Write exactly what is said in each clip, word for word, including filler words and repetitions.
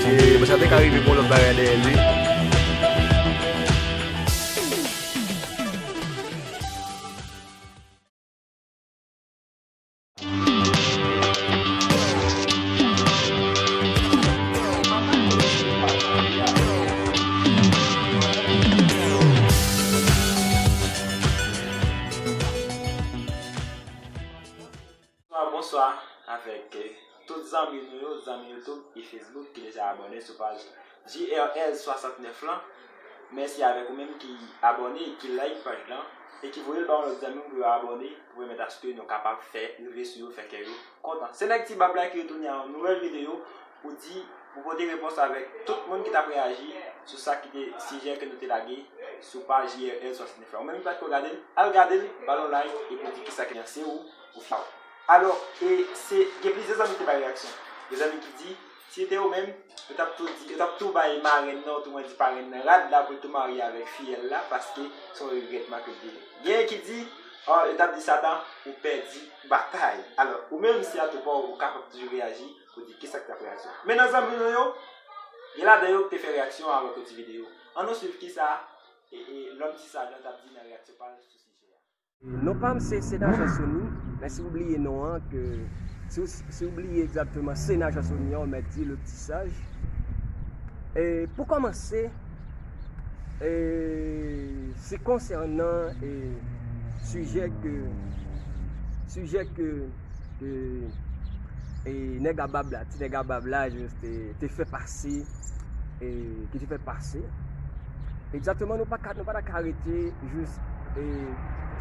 E, mwen sa te ka rive pou lòt bagay dèyè li. Bonswa, bonswa avèk, eh, tout zanmi nou yo, zanmi YouTube e Facebook ki deja abòne sou paj J R L swasantnèf lan. Mèsi avèk ou menm ki abòne, ki like paj lan, e ki voye l ba yon lòt zanmi w pou yo abòne, pou pèmèt aske nou kapab fè rive sou yo, fè kè yo kontan. Se nèg Ti Bab la ki retounen a yon nouvèl videyo pou di, pou pote repons avèk tout moun ki t ap reyaji sou sa ki te sijè ke nou te lage sou paj J R L swasantnèf lan. Ou menm ki pa t ko gade l, al gade l, ba l yon like, epi di kisa ki panse ou, ou fè. Alò, e se, gen plizyè zanmi ki te bay reyaksyon. Gen zanmi ki di, si se te yo menm, yo t ap tou di, yo t ap tou bay marenn nan, otoman di parenn nan, rad la pou l tou marye avèk fiyèl la, paske se yon regrètman ke l te gen. Gen ki di, oh, yo t ap di Satan, ou pèdi batay. Alò, ou menm, si a tou pa w, ou kapab toujou reyaji pou di kisa ki t ap reyaksyon. Men nan zanmi nou yo, gen ladan yo ki te fè reyaksyon avèk yon ti videyo. Ann nou swiv kisa, e, e, lòm ti saj lan t ap di nan reyaksyon pa l sou sijè a. Non pa m se Sena Jansoni, men si w bliye non an, ke, si w, si w bliye egzakteman Sena Jansoni an, w mèt di le pti saj. E pou kòmanse, e, se konsènan, e, sijè ke, sijè ke, ke, e, nèg a bab la, ti nèg a bab la, jis te, te fè pase, e, ki te fè pase. Egzakteman, nou pa ka, nou pa ta ka rete jis, e,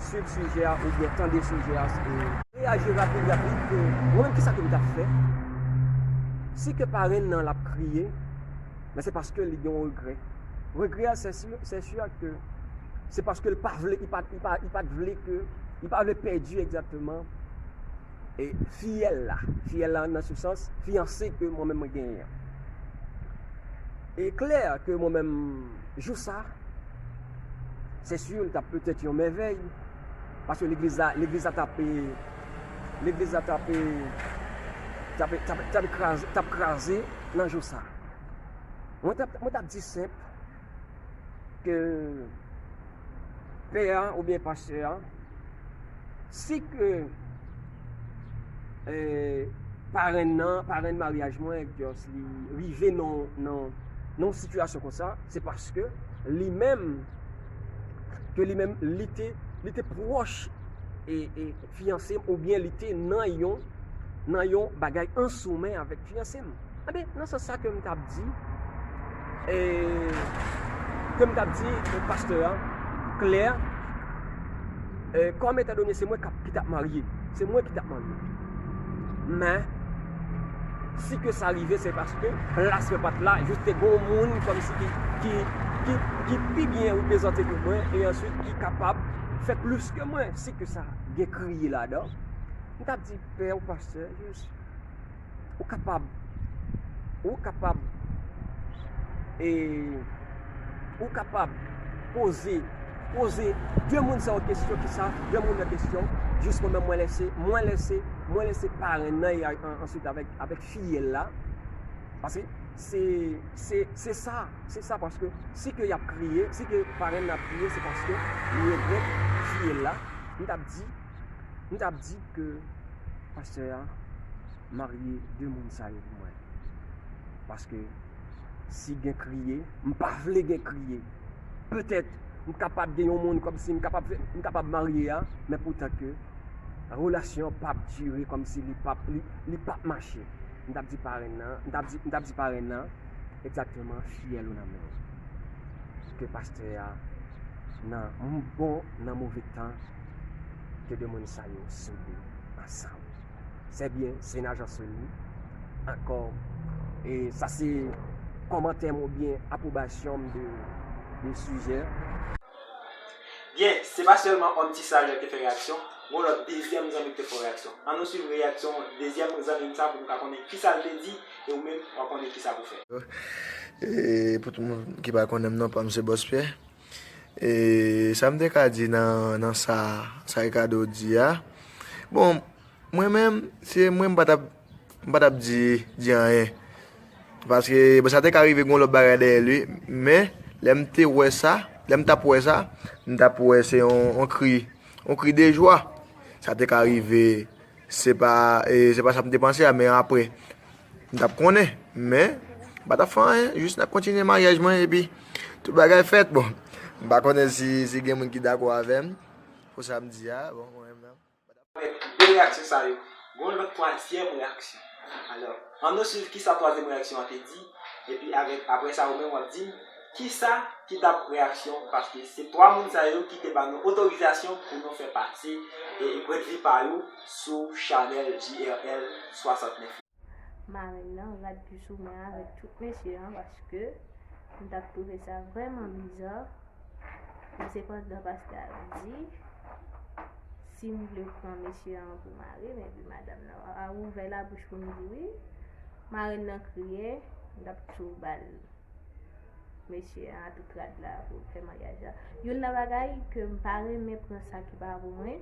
swiv sijè a oubyen tande sijè a, e, reyaji rapid, rapid, ke mwen menm, kisa ke m t ap fè? Si ke parenn nan l ap kriye, men se paske li gen yon regrè. Regrè a, se si, se si ke se paske l pa vle, li pa, li pa, li pa t vle ke, li pa vle pèdi egzakteman, e, fiyèl la. Fiyèl la nan se sans fiyanse ke mwen menm mwen genyen an. E klè ke mwen menm, jou sa, se si l t ap petèt yon mèvèy, paske legliz la, legliz la t ap, legliz la t ap, t ap, t ap, t ap kraze, t ap kraze nan jou sa. Mwen t ap, mwen t ap di senp ke pè a oubyen pastè a, si ke, eh, parenn nan, parenn maryaj mwen, just li rive nan, nan, nan yon sitiyasyon konsa, se paske li menm, ke li menm, li te, li te pwòch e, e fiyanse m, oubyen li te nan yon, nan yon bagay an soumen avèk fiyanse m. Enben, nan sans sa ke m t ap di, e, ke m t ap di, e, pastè a, klè, e, kòm etandone se mwen k ap, ki t ap marye, se mwen ki t ap marye. Men, si ke sa rive, se paske plas mwen pa t la, jis te gen yon moun kòmsi ki, ki, ki, ki pi byen reprezante ke mwen, e answit ki kapab fè plis ke mwen, si ke sa gen kriye ladan. M t ap di, pè ou pastè, jis, ou kapab, ou kapab, e, ou kapab poze, poze de moun sa yo kesyon, kisa, de moun nan kesyon, jis mwen menm mwen lèse, mwen lèse, mwen lèse parenn nan, e a-, an-, answit avèk, avèk fiyèl la, paske se, se, se sa, se sa, paske si ke y ap kriye, si ke parenn nan ap kriye, se paske li regrèt fiyèl la. M t ap di, m t ap di ke pastè a marye de moun sa yo pou mwen. Paske si gen kriye, m pa vle gen kriye. Petèt, m kapab gen yon moun kòmsi m kapab fè, m kapab marye a, men poutan ke relasyon an p ap dire, kòmsi li p ap, li, li p ap mache. M t ap di parenn nan, m t ap di, m t ap di parenn nan, egzakteman, fiyèl ou nan men w. Ke pastè a, nan m-, bon, nan move tan, ke de moun sa yo soude ansanm. Se byen, se nan jan sou li. Ankò, e sa se kòmantè m oubyen apwobasyon m de, de sijè. Byen, se pa sèlman Homme Ti Saj la ki te fè reyaksyon, gon lòt dezyèm zanmi ki te fè reyaksyon. Ann nou swiv reyaksyon dezyèm zanmi m sa pou nou ka konnen kisa l te di, e ou menm, w a konnen kisa pou fè. E pou tout moun ki pa konnen m, non pa m se Bòs Pyè. E sa m te ka di nan, nan sa, sa Ricardo di a. Bon, mwen menm, se mwen m pa t ap, m pa t ap di, di anyen. Paske, bon, sa te ka rive gen lòt bagay dèyè li, men lè m te wè sa, lè m t ap wè sa, m t ap wè se yon, yon kri, yon kri de jwa. Sa te ka rive, se pa, e, se pa sa m te panse a, men apre, m t ap konnen. Men, m pa t ap fè anyen, jis n ap kontinye maryaj mwen, epi tout bagay fèt. Bon, m pa konnen si, si gen moun ki dakò avè m pou sa m di a. Bon, mwen menm nan. Avèk de reyaksyon sa yo, gen yon lòt twazyèm reyaksyon. Alò, ann nou swiv kisa twazyèm reyaksyon an te di, epi avèk, apre sa, ou menm w ap di m kisa ki t ap reyaksyon, paske se twa moun sa yo ki te ba nou otorizasyon pou nou fè pase e, e pwennvi pa yo sou chanèl J R L swasantnèf. Marenn nan rad pi sou mwen avèk tout mesye an, paske m t ap twouve sa vrèman biza. Men sepandan, pastè a di, si m vle pran mesye an pou mari m, epi madanm nan a ouvè labouch pou m di wi, marenn nan kriye, m t ap tou ba l mesye an a tout rad la pou l fè maryaj la. Youn nan bagay ke m pa renmen pran sa ki pa pou mwen,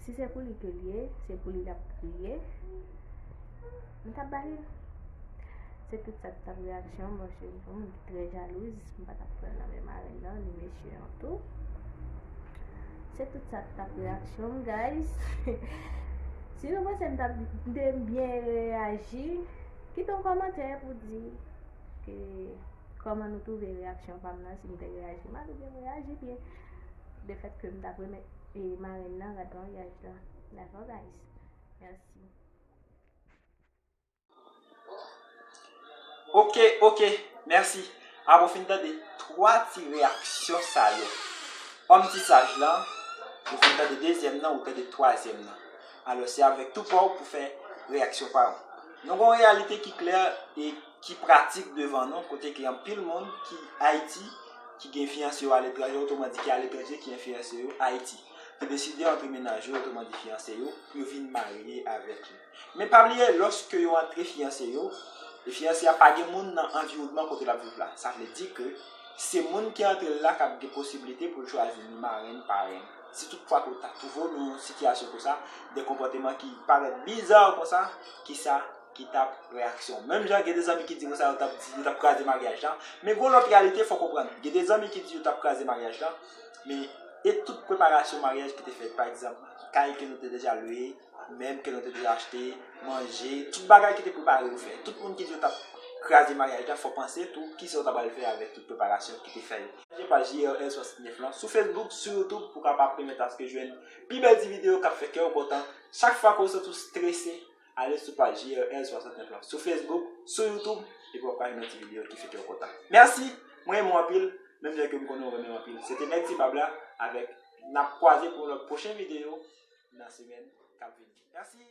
si se pou li ke l ye, se pou li l ap kriye, m t ap ba li l. Se tout sa k t ap reyaksyon m, paske m se yon moun ki trè jalouz, m pa t ap pran nan men marenn nan, ni mesye an tou. Se tout sa k t ap reyaksyon m, guys. Si nou panse m t ap, m te byen reyaji, kite yon kòmantè pou di ke kòman nou twouve reyaksyon pa m nan, si m te reyaji mal oubyen m reyaji byen. Defèt ke m t ap remèt, e, marenn nan rad maryaj la. Dakò, guys? Mèsi. Ok, ok, mèsi. Apre w fin tande twa ti reyaksyon sa yo, òm ti saj lan, ou fin tande dezyèm nan, ou tande twazyèm nan. Alò, se avèk tou pa w pou fè reyaksyon pa w. Nou gen yon reyalite ki klè e ki pratik devan nou, kote ke anpil moun ki Ayiti, ki gen fiyanse yo aletranje, otreman di ki aletranje, ki gen fiyanse yo Ayiti, ki deside antre mennaj yo, otreman di fiyanse yo, pou yo vin marye avèk yo. Men pa bliye, lòske yo antre fiyanse yo, e fiyanse a pa gen moun nan anviwònman kote l ap viv la. Sa vle di ke se moun ki antre l la k ap gen posiblite pou l chwazi ni marenn, parenn. Si tout fwa ke w ta twouve w nan yon sitiyasyon konsa, de konpòteman ki parèt biza konsa, kisa ki t ap reyaksyon w? Menm jan gen de zanmi ki di konsa yo t ap di, yo t ap kraze maryaj la. Men gen yon lòt reyalite, fò w konprann. Gen de zanmi ki di yo t ap kraze maryaj la, men e tout preparasyon maryaj ki te fèt, pa egzanp, kay ke nou te deja lwe, mèb ke nou te deja achte, manje, tout bagay ki te prepare yo fè. Tout moun ki di yo t ap kraze maryaj la, fò w panse tou kisa w ta pral fè avèk tout preparasyon ki te fè yo. Pataje paj J R L swasantnèf lan sou Facebook, sou YouTube, pou w kapab pèmèt aske jwenn pi bèl ti videyo k ap fè kè w kontan. Chak fwa ke w santi w strese, ale sou paj J R L swasantnèf lan sou Facebook, sou YouTube, epi w ap ka jwenn yon ti videyo ki fè kè w kontan. Mèsi, mwen renmen w anpil, menm jan ke m konnen w renmen m anpil. Se te Nèg Ti Bab la, avèk, n ap kwaze pou yon lòt pwochen videyo nan semèn k ap vini. Mèsi.